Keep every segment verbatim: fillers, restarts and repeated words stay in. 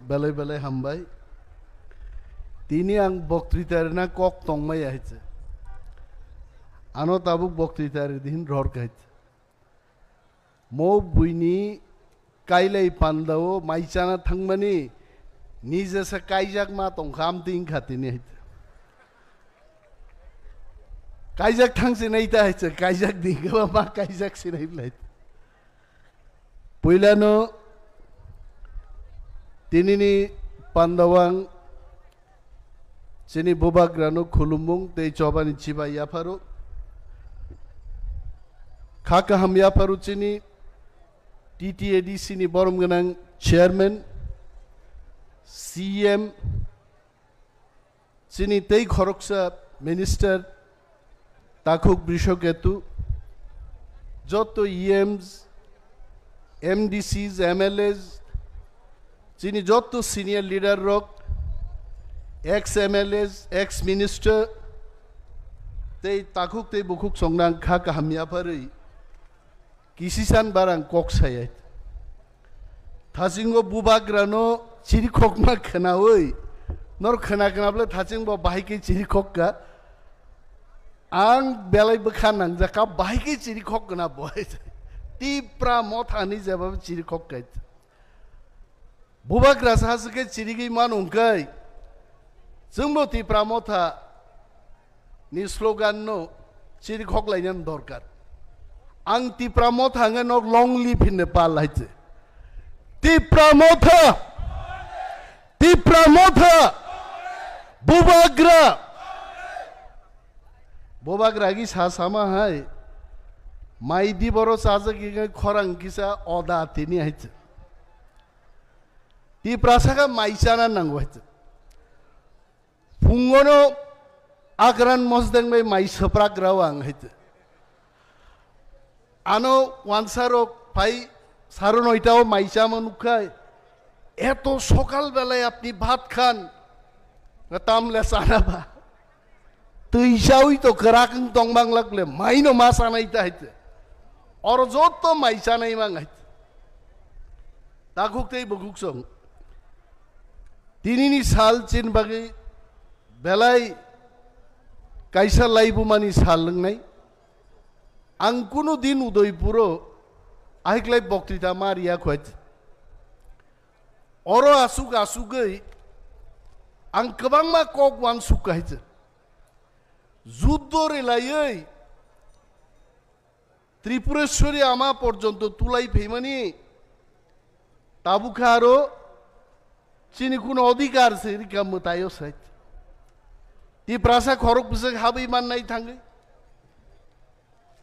Belai belai hambai. Tini ang boktwita rina kok tongmaya hai se. Ano tabuk boktwita ri din ror kai se. Mo buini kailai pandao mai chana thangmani nije se kaijak ma tongkha amtwi wngkha tini hai se. Kaijak thang se nai ta hai se, kaijak di ma kaijak se nai lai. Puilano tinini pandawang chini bubagrano khulumung tei chobani chibai yapharo. Kha kaham yapharo chini T T A D C ni borom gwnang chairman, C M, chini tei khoroksa minister, Takhuk Brishoketu, joto E Ms, M D Cs, M L As, chini joto senior leader rok, ex M L As, ex minister, tei takhuk tei bukhuk songnang kha kaham yapharwi kisisan barang kok sayai. Thasingo bubagrano chirikhokma khwnawi, nor khwna khwnaple thasingbo bahai khe chirikhok kha. Ang belai bwkha nangjak kha, bahai khe chirikhok khwna bo. Tipra Motha ni jeba chirikhok kha. Bubagra sa se khe chirigwi mano hwnkhe, chwngbo Tipra Motha ni slogan no chirikhok lainani dorkar. Ang Tipra Motha hwnkhe nok long live hinwi pal lai se. Tipra Motha! Tipra Motha! Bubagra! Bubagra gi sa sama hai. Mai di boro chajak gi khorang kisa oda tini hai se. Tiprasa kha mai chana nango hai se. Phungono Akran Mosdeng bai mai swprak rao ang hai se. Ano wansa rok phai saro noita o mai chama nukhai. Eto sokal belai apni bhat khan. Tam le chana ba. Twi chawi to kwrak wng tong mang lak le mai no ma chanai ta hai se. Oro joto mai chanai mang hai se. Takhuk tei bukhuk song. Tinini sal chin bagwi belai kaisa laibumani sal wngnai. Ang kunu din Udaipuro ahiklai boktwita ma riya khwai. Oro asuk asugwi ang kwbangma kok uansuk hai se. Juddo relaiwi Tripureshwari ama porjonto tulai phaimani tabukha aro chini kuno odhikar se rika mwtaio sai. Tiprasa khorok bwswk habwi mannai thangwi.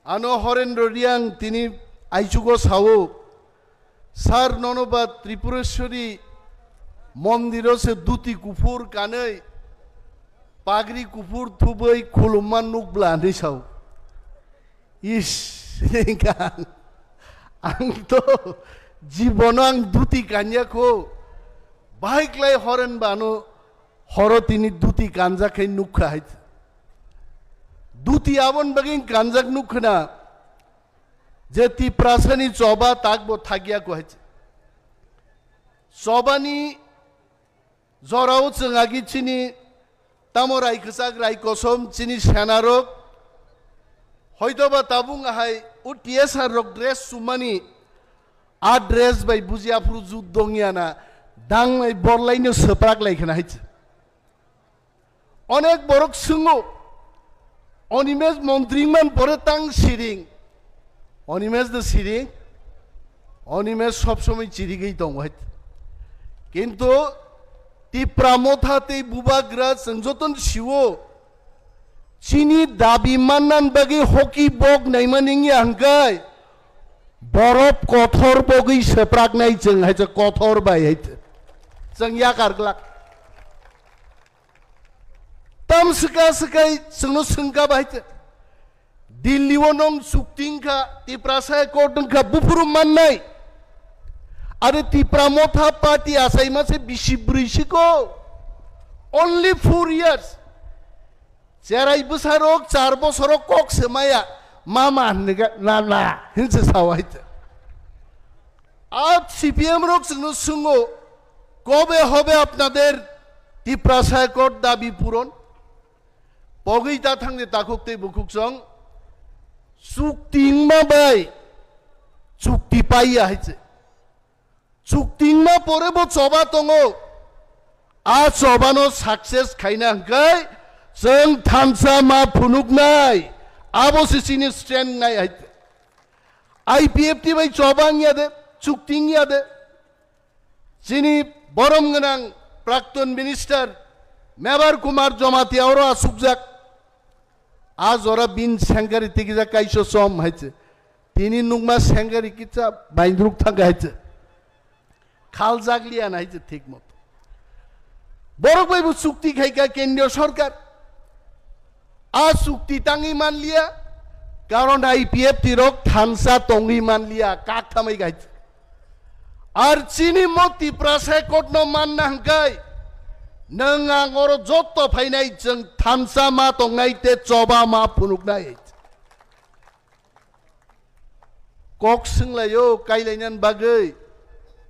Ano Horendro Riang tini aichugo sao, "Sir, nono ba Tripureshwari mondiro se duti kuphur kanwi, pagri kuphur thubwi khulumma nukbla," hinwi sao. Is, ang to jibono ang duti kanya kho. Bahai klai Horen bano horo tini duti kanjak khai nukha hai. Duti abon bagwi kanjak nukhna je Tiprasani choba takbo thakya kho hai. Chobani jorao chwng agi chini tamo rai kwchak rai kosom chini senarok hoitoba tabung ahai o T S R rok dress sumani a dress bai buji aphuru jut dongya na dangnai borlaino swprak lai khna hai. Onek borok swngo, Animesh montri man pore tang siring. Animesh de siring. Animesh sob somoi chirigwi tongo hai. Kintu Tipra Motha tei Bubagra chwng joton siwo. Chini dabi mannan bagwi hoki bok naimani wngya hwnkhe borop kothor bogwi swpraknai chwng hai se kothor bai hai se. Chwng yakar glak. Tam swka swkai chwngno swngka bai te. Delhi o nong chukti wngkha, Tiprasa accord wngkha, buphuru mannai. Are Tipra Motha Party achaima se bisi brwi siko. Only four years. Cherai bwsarok char bosoro kok se maya. Mama hinwi ga, na, na, hinse sawai te. A C P M rok chwngno swngo, কবে হবে আপনাদের ত্রিপ্রাসা অ্যাকর্ড দাবি পূরণ? Pogwi ta thangde takhuk tei bukhuk song. Chukti wngma bai chukti paiya hai se. Chukti wngma pore bo choba tongo. A choba no success khaina hwnkhe chwng thansa ma phunuknai. Abo se chini stand nai hai se. I P F T bai choba wngya de, chukti wngya de. Chini borom gwnang Prakton Minister Mebar Kumar Jamatia oro asukjak. A jora bin sengkari tikijak kaiso som hai se. Tini nukma sengkari kisa baindruk thangkha hai se. Khaljak liya na hai se thik moto. Borok bai bo chukti khaikha kendriyo sorkar. A chukti tangwi manliya, karon I P F T rok thansa tongwi manliya, kak thamwi gai. Ar chini mo Tiprasa Accord no manna hwnkhe, nwng ang oro jotto phainai chwng thansa ma tongnai tei choba ma phunuknai. Kok swnglaio kailainani bagwi,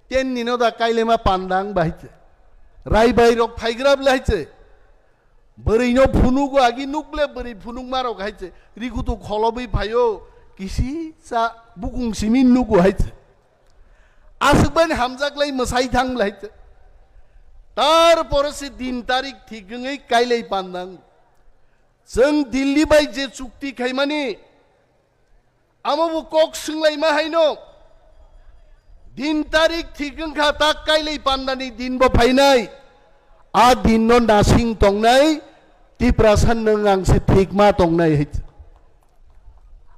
tenni no da kailaima panda wng bahai se. Raibai rok phaigra bwlai se. Bwrwi no phunugo agi nukle bwrwi phunukma rok hai se. Rikutu kholobwi phaio kisi cha bukung simi nugo hai se. Aswk bani hamjak lai mwsai thang bwlai se. Tarpore se din tarik thik wngwi kailai panda wng. Chwng Delhi bai je chukti khaimani, amo bo kok swnglaima haino. Din tarik thik wngkha, tak kailai pandani din bo phainai. A din no nasing tongnai, Tiprasa nwng ang se thik ma tongnai hai.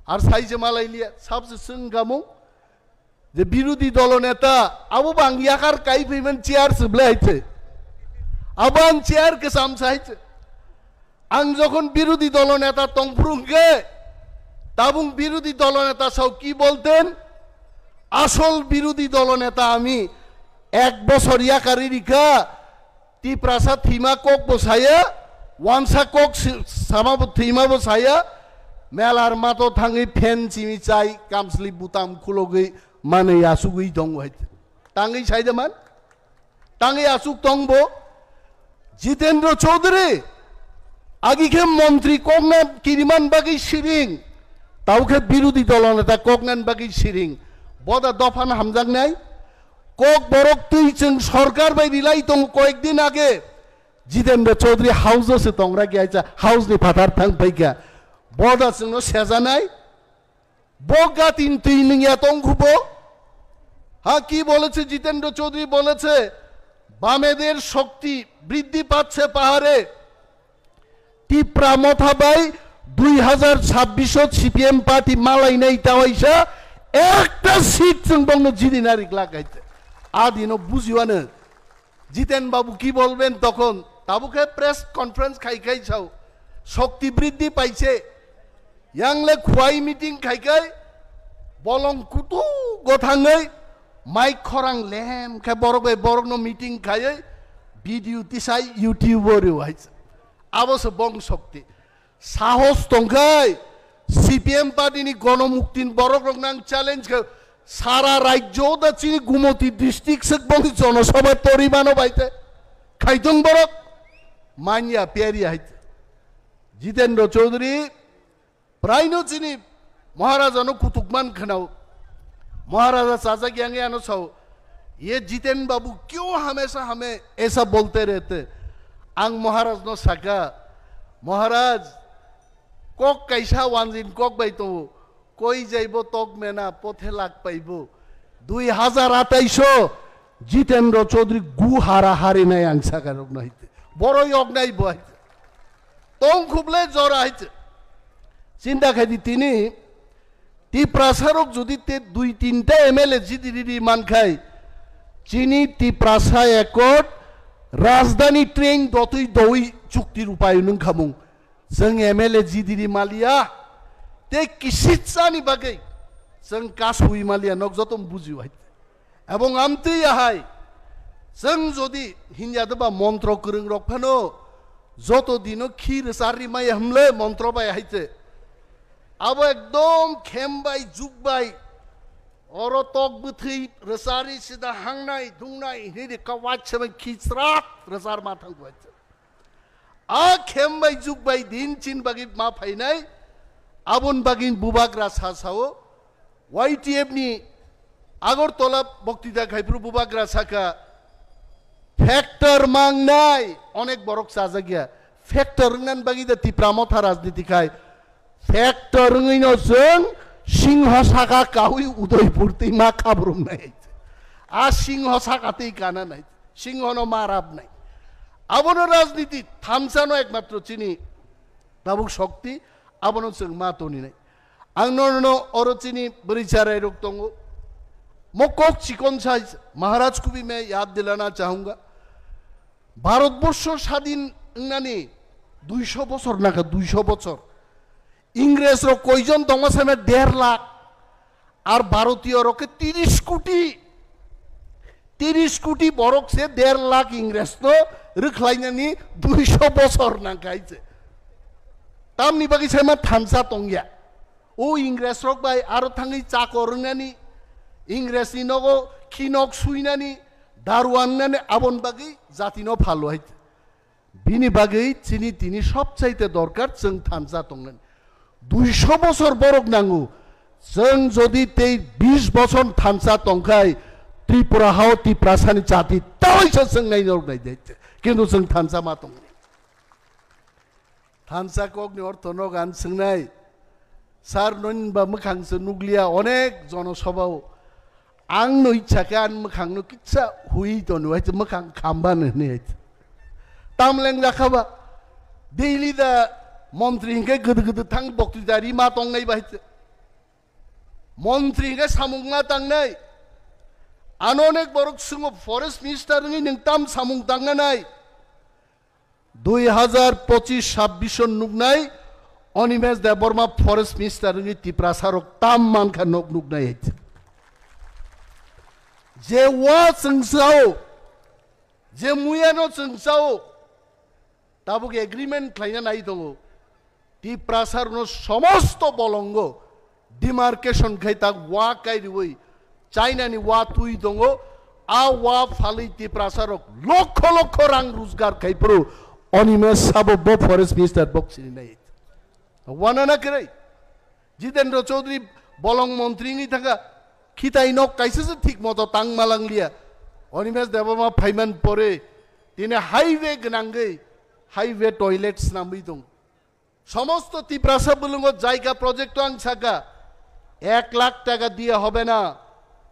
Ar sai je malai liya, sab se swng gamung. Je birodhi dolo neta, abo bang yakar kai phaiman chair se bwlai hai se. Abo ang chair kwcham sa hai se. Ang jokhon birodhi dolo neta tongphuru hwnkhe, tabung birodhi dolo neta sao ki bolten? Asol birodhi dolo neta ami ek bosor yakari rikha, Tiprasa thima kok bo saya, wansa kok si-, sama bo thima bo saya, melar mato thangwi phen chimi chai, kamsli butam khulogwi manwi asugwi tongo hai. Tangwi sai da man? Tangwi asuk tong bo? Jitendra Chaudhary, agi khe montri kokna kiriman bagwi siring, tau khe birodhi dolo neta koknan bagwi siring. Boda dophan hamjaknai? Kok borok twi chwng sorkar bai rilai tongo koyek din age. Jitendra Chaudhary house o se tongra ki aisa house ni phatar thang phaikha. Boda chwngno sejanai. Bo gatin twi nungya tong khubo. Ha ki boleche Jitendra Chaudhary boleche, "বামেদের শক্তি বৃদ্ধি পাচ্ছে পাহাড়ে।" Tipra Motha bai dui hazar chabbish o C P M party malai nai tawaisa ekta seat chwng bongno jidi narik lagai. Adino bujiwano Jiten Babu ki bolben tokhon, tabuk khe press conference khai khai sao, shokti briddhi paise, yangle khuai meeting khai khai, bolong kutu gothangwi, mic khorang lem khe borok bai borokno meeting khaiwi, video tisai YouTube o rw hai. Abo se bong shokti. Sahos tongkhai, C P M party ni gonomuktin borok rok nang challenge khe, sara rajyo da chini Gumoti district sek bong jonosabha tori mano baite. Khaitong borok, manya peri haite. Jitendra Chaudhary, praino chini Maharaja no kutuk man khanao. Maharaja chajak yang ano sao, "Ye Jiten Babu kyo hamesha hame esa bolte rehte?" Ang Maharaj no saka, "Maharaj, kok kaisa wanjin kok bai tongo, koi jaibo tok mena pothe lak paibo." Dui hazar atais o Jitendra Chaudhary gu hara hari nai ang saka rok no hite. Boro yok nai bo hai. Tong khuble jora hai. Chinta khai di tini Tiprasa rok jodi te dui tinta M L A jidi riri man khai, chini Tiprasa Accord rajdhani train dotwi dowi chukti rupai nung khamung. Chwng M L A jidi ri maliya, te kisitsani bagwi chwng kasui maliya, nok joto bujiwai. Ebong amtwi ahai, chwng jodi hinya deba montro kwrwng rok phano joto dino khi rwchar rimaya hwnle montro bai hai se. Abo ekdom khem bai, juk bai, Oro tok bwthwi rwchari sida hangnai, dungnai, hinwi de kawaisa bai khichrat rwchar ma thang bai. A khem bai juk bai din chin bagwi ma phainai, abon bagwi bubagra sa sao. Y T F ni Agartala boktita khaiphuru bubagra saka, factor mangnai onek borok chajak ya. Factor wngnan bagwi da Tipra Motha rajniti khai. Factor wngwi no chwng singho saka kaui Udaipur twi ma khabrumnai. A singho saka twi kananai. Singho no ma rabnai. Abono rajniti thansa no ekmatro chini tabuk shokti, abono chwng ma toninai. Ang nono oro chini bwrwi charai rok tongo. Mo kok chikon sai Maharaj kubi me yad dilana chahunga. Bharatborsho sadin wngnani duisho bochor naka, duisho bochor. Ingres rok koijon tongma same der lakh. Ar Bharatiyo rok khe tiris koti. Tiris koti borok se der lakh Ingres no rwkhlainani duisho bochor nangkha hai se. Tamni bagwi saima thansa tongya. O Ingres rok bai aro thangwi chakor wngnani, Ingres ni nogo khinok suinani, daruan wngnani abon bagwi jati no phalo hai. Bini bagwi chini tini sobchaite dorkar chwng thansa tongnani. Duisho bochor borok nango. Chwng jodi tei bish bochor thansa tongkhai, Tripura hao Tiprasani jati tawaisa chwng nai norok nai de. Kintu chwng thansa ma tongni. Thansa kokni ortho no gan swngnai. Sir, noni ba mwkhang se nukliya onek jonosabhao. Ang no ichha khe ani mwkhang no kitsa hui tono, hai mwkhang khamba no hinwi hai. Tamleng jakha ba. Daily da montri hinkhe gede gede thang boktwi da ri ma tongnai ba hai. Montri hinkhe samung ma tangnai. Ano onek borok swngo forest minister wngwi nwng tam samung tangnanai. Dui hazar pochis sabbish o nuknai Animesh Debbarma forest minister wngwi Tiprasa rok tam mankha nok nuknai hai. Je wa chwng sao, je muya no chwng sao, tabuk agreement khlaina nai tongo. Tiprasa rokno somosto bolongo demarcation khai tak wa kai riwi China ni wa twi tongo, a wa phalwi Tiprasa rok lokho lokho rang rojgar khai phuru Animesh sabo bo forest minister bok sini nai. Wana na kwrwi? Jitendra Chaudhary bolong montri wngwi thangkha, khitai nok kaisa se thik moto tang malang liya. Animesh Debbarma phaiman pore tini highway gwnangwi highway toilet snamwi tong. Somosto Tiprasa bwlwngo jaiga project o ang saka, ek lakh taka diye hobe na,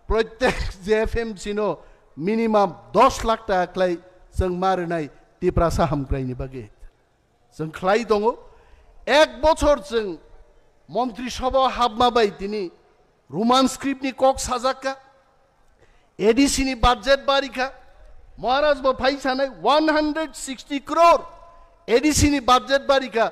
protyek J F M C no minimum dos lakh taka khlai chwng ma rwnai Tiprasa hamkraini bagwi. Chwng khlai tongo, ek bochor chwng Montri Sabha hapma bai tini Roman script ni kok sajakka, A D C ni budget barikha, Maharaj bo phai sanai one hundred sixty crore A D C ni budget barikha,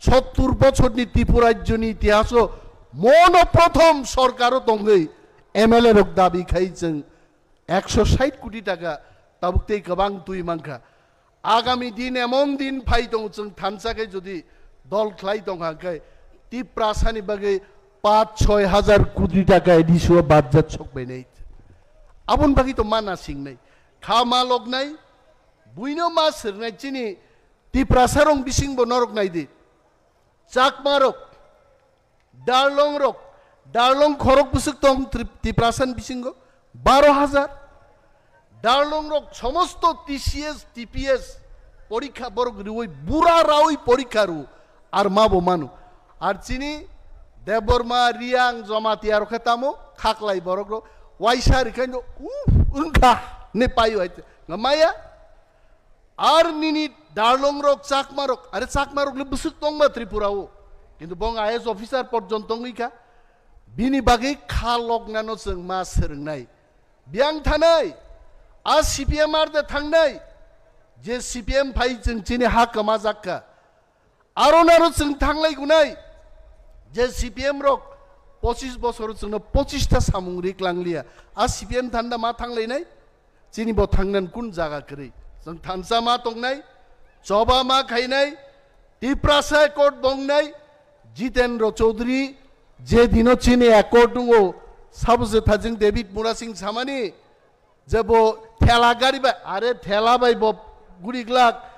sottur bochor ni Tripura rajyo ni itihaso mono prothom sorkaro tongwi M L A rok dabi khai chwng ekso sait koti taka tabuk tei kwbang twi mankha. Agami din emon din phai tongo, chwng thansa khe jodi dol khlai tongkha khe Tiprasani bagwi paanch choi hajar koti taka A D C o budget sokbainai. Aboni bagwi to mana singnai. Kha ma loknai, buino ma sirnai chini Tiprasa rong bisingbo norok naidi. Chakma rok, Darlong rok, Darlong khorok bwswk tong Trip-, Tiprasani bisingo? Baro hajar. Darlong rok somosto T C S, T P S porikha borok riwi bura rawi porikha ru ar ma bo manu. Ar chini Debbarma, Riang, Jamatia rok khe tamo khaklai borok rok waisa rikhaino, "Uf, wngkha," ne paio hai. Maya? Ar nini Darlong rok, Chakma rok, are Chakma rok le bwswk tongma Tripura o. Kintu bong I A S officer porjonto wngwi kha. Bini bagwi kha loknano chwng ma swrwngnai. Biyang thanai, a C P M ar de thangnai, je C P M phai chwng chini ha kwmajak kha. Aro naro chwng thanglai gunai, je C P M rok pochis bosor chwngno pochis ta samung rik langliya. A C P M thanda ma thanglainai? Chini bo thangnan kun jaga kwrwi. Chwng thansa ma tongnai, choba ma khainai, Tiprasa accord bongnai, Jitendra Chaudhary je dino chini accord wngo, Sabo se thajing David Murasing samani je bo thela gari bai, are thela bai bo guri glak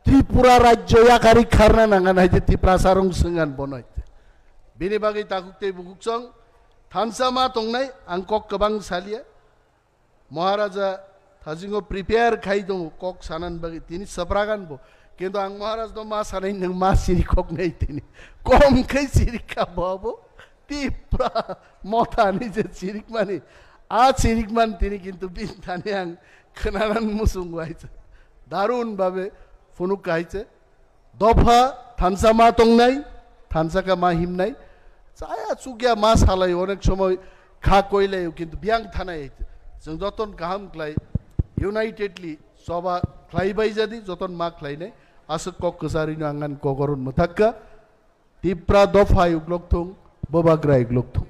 Tripura rajyo yakari kharna nangan hai je Tiprasa rong swngan bono hai. Bini bagwi takhuk tei bukhuk song thansa ma tongnai ang kok kwbang salia. Maharaja thasingo prepare khai tongo kok sanan bagwi tini sapragan bo. Kintu ang Maharaj no ma sanai nang ma siri kok nai tini. Kom khai siri ka bo abo. Tipra motha ni je sirik mani. A sirik man tini kintu bin thani ang khnanan musung waisa. Darun babe phunuk kaise. Dopha thansa ma tongnai, thansa ka ma himnai. Chaya chukya ma salai onek somoy kha koilai kintu biyang thanai. Chwng joton kaham klai unitedly soba khlai bai jadi joton ma khlainai. Aswk kok kwsari no angan kogoron mwthakka. Tipra dopha uglok thung, bobagra uglok thung.